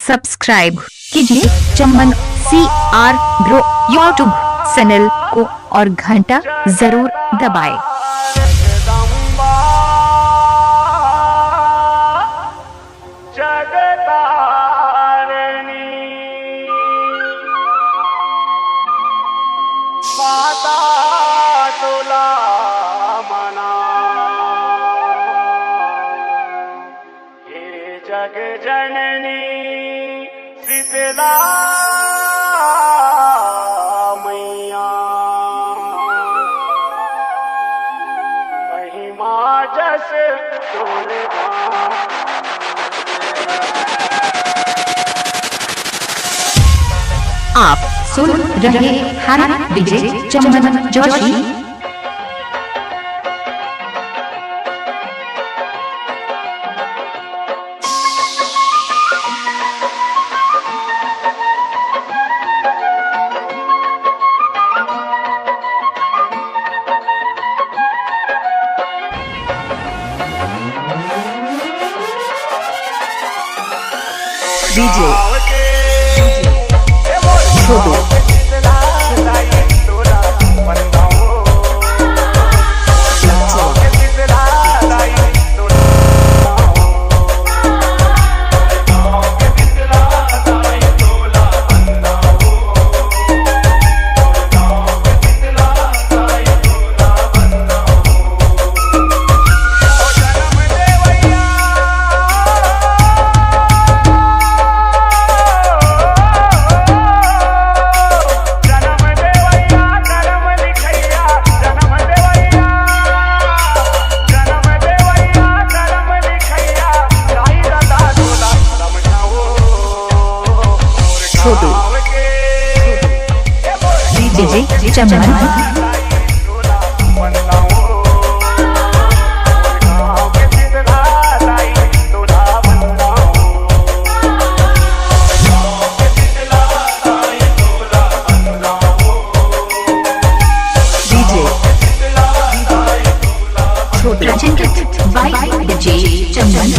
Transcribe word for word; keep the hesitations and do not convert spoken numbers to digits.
Subscribe कीजिए Chaman C R bro YouTube channel को और घंटा जरूर दबाएं। जगतारणी माता तुला मना, हे जग जननी शीतला मैया, महिमा जस तोर आप सुन रहे हैं DJ Chaman Joshi. DJ Chhotu. Chhotu. DJ Chaman. DJ Chhotu. Presented by DJ Chaman.